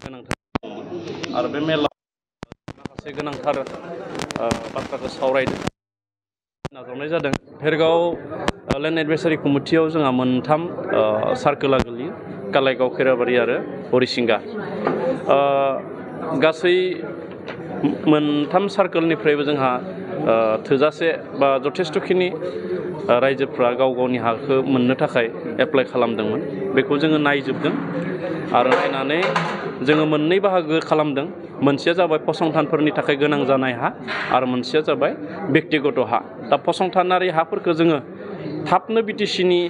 गोनांथार आरो बे मेलाव माखासे गोनांथार बाथ्राखौ सावरायनो नाजावनाय जादों। भेरगाव लेन्ड एडभाइसारि कमिटियाव जोंहा मोनथाम सार्कोला गोलैयो, कालाइगाव, खैराबारि आरो हरिसिंगा। गासै मोनथाम सार्कोलनिफ्रायबो जोंहा थोजासे बा जथेस्थ'खिनि रायजोफ्रा गाव गावनि हाखौ मोननो थाखाय एप्लाइ खालामदोंमोन। बेखौ जोङो नायजोबदों आरो नायनानै जोङो मोननै बाहागो खालामदों। मोनसेया जाबाय फसंथानफोरनि थाखाय गोनां जानाय हा आरो मोनसेया जाबाय बेक्तिगत हा। दा फसंथानारि हाफोरखौ जोङो थाबनो बिटिसिनि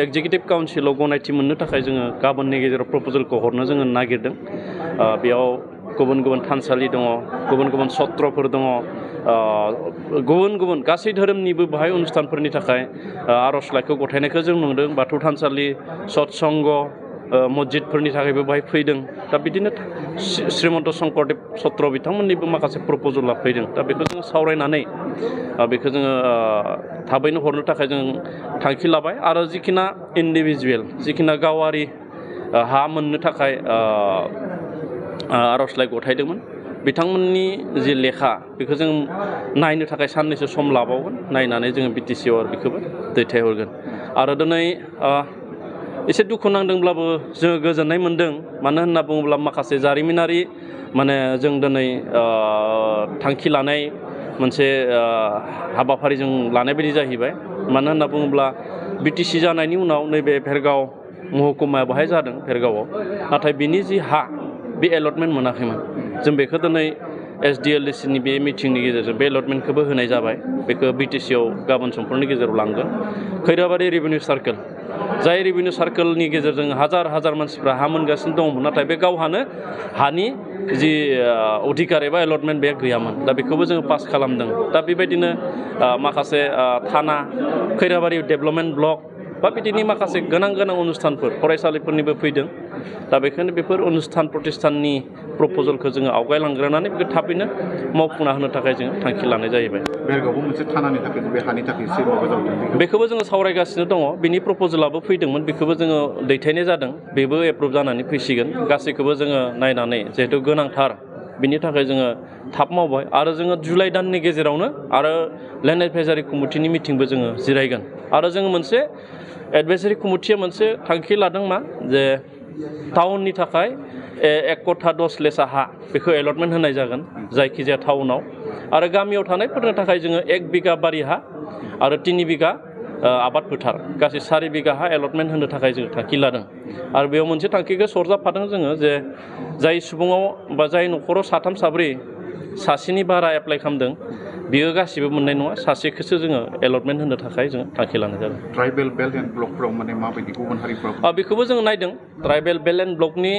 एक्जिकिउटिभ काउन्सिलाव गनायथि मोननो थाखाय जोङो गाबोननि गेजेराव प्रप'जेलखौ हरनो जोङो नागिरदों। बेयाव गुबुन गुबुन थानसालि दङ, गुबुन गुबुन सत्रफोर दङ, गुबुन गुबुन गासै धोरोमनिबो बाहाय अनुस्थानफोरनि थाखाय आर'जलाइखौ गथायनायखौ जों नुदों। बाथौ थानसालि, सत्संग, मस्जिदफोरनि थाखायबो बाहाय फैदों। दा बिदिनो श्रीमन्त शंकरदेब सत्र बिथांमोननिबो माखासे प्रप'जला फैदों। दा बेखौ जोङो सावरायनानै बेखौ जोङो थाबैनो हरनो थाखाय जों थांखि लाबाय। आरो जिखिना इन्डिभिजुवेल, जिखिना गावारि हा मोननो थाखाय आर'जलाइ गथायदोंमोन, बिथांमोननि जि लेखा बेखौ जों नायनो थाखाय साननैसो सम लाबावगोन। नायनानै जोङो बिटिसिआव बेखौबो दैथायहरगोन। आरो दिनै एसे दुखु नांदोंब्लाबो जोङो गोजोननाय मोनदों। मानो होनना बुङोब्ला माखासे जारिमिनारि जों दिनै थांखि लानाय मोनसे हाबाफारि जों लानाय बायदि जाहैबाय। मानो होनना बुङोब्ला बिटिसि जानायनि उनाव नैबे भेरगाव महकुमाया बाहाय जादों, भेरगावआव। नाथाय बिनि जि हा बे एलटमेन्ट मोनाखैमोन। जों बेखौ दिनै SDLDC बे मिटिंनि गेजेरजों बे एलटमेन्टखौबो होनाय जाबाय। बेखौ बिटिसिआव गाबोन समफोरनि गेजेराव लांगोन। खैराबारि रेभिनिउ सार्कोल, जाय रेभिनिउ सार्कोलनि गेजेरजों हाजार हाजार मानसिफ्रा हा मोनगासिनो दङमोन, नाथाय बे गावहानो हानि जि अधिकार एबा एलटमेन्ट बे गैयामोन। दा बेखौबो जोङो पास खालामदों। दा बेबायदिनो माखासे थाना, खैराबारि डेभेलपमेन्ट ब्लक बा बिदिनो माखासे गोनां गोनां अनुस्थानफोर फरायसालिफोरनिबो फैदों। दा बेखायनो बेफोर अनुस्थान प्रतिष्ठाननि प्रप'जेलखौ जोङो आवगायलांग्रोनानै बेखौ थाबैनो मावफुंना होनो थाखाय जोङो थांखि लानाय जाहैबाय। भेरगावआवबो मोनसे थानानि थाखाय बे हानि थाखाय एसे माबा जादों। बेखौबो जोङो सावरायगासिनो दङ। बिनि प्रप'जेलाबो फैदोंमोन, बेखौबो जोङो दैथायनाय जादों। बेबो एप्रुभ जानानै फैसिगोन। गासैखौबो जोङो नायनानै जिहेथु गोनांथार, बिनि थाखाय जोङो थाब मावबाय। आरो जोङो जुलाइ दाननि गेजेरावनो आरो लेन्ड एडभाइसारि कमिटिनि मिटिंबो जोङो जिरायगोन। आरो जोङो मोनसे एडभाइसारि कमिटिया मोनसे थांखि लादों मा, जे टाउननि थाखाय 1 कथा 10 लेसा हा बेखौ एलटमेन्ट होनाय जागोन जायखिजाया टाउनाव। आरो गामियाव थानायफोरनि थाखाय जोङो 1 बिगा बारि हा आरो 3 बिगा आबाद फोथार, गासै 4 बिगा हा एलटमेन्ट होनो थाखाय जोङो थांखि लादों। आरो बेयाव मोनसे थांखिखौ सरजाबफादों जोङो, जे जाय सुबुङाव बा जाय न'खराव साथाम साब्रै सासेनि बारा एप्लाइ खालामदों, बियो गासिबो मोननाय नङा। सासेखौसो जोङो एलटमेन्ट होनो थाखाय जोङो थांखि लानाय जादों। ट्राइबेल बेल्ट एन्ड ब्लकफोराव माने माबायदि गुबुन हारिफ्राव बेखौबो जोङो नायदों। ट्राइबेल बेल्ट एन्ड ब्लकनि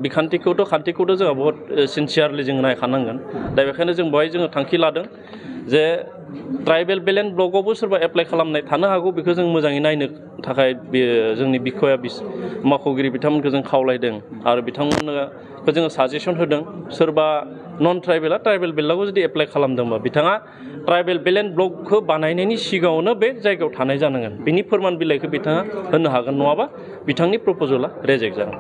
खान्थिखौथ' जोङो बहुत सिनसियारलि जोङो नायखानांगोन। दा बेखायनो जों बेवहाय जोङो थांखि लादों जे ट्राइबेल बेल्ट एन्ड ब्लकआवबो सोरबा एप्लाइ खालामनाय थानो हागौ। बेखौ जों मोजाङै नायनो थाखाय जोंनि बिखया मावख'गिरि बिथांमोनखौ जों खावलायदों। आरो बिथांमोनखौ जोङो साजेसन होदों। सोरबा नन ट्राइबेला ट्राइबेल बेल्टआवबो जुदि एप्लाइ खालामदोंबा, बिथाङा ट्राइबेल बेल्ट एन्ड ब्लकखौ बानायनायनि सिगाङावनो बे जायगायाव थानाय जानांगोन। बिनि फोरमान बिलाइखौ बिथाङा होनो हागोन, नङाबा बिथांनि प्रप'जेला रिजेक्ट जागोन।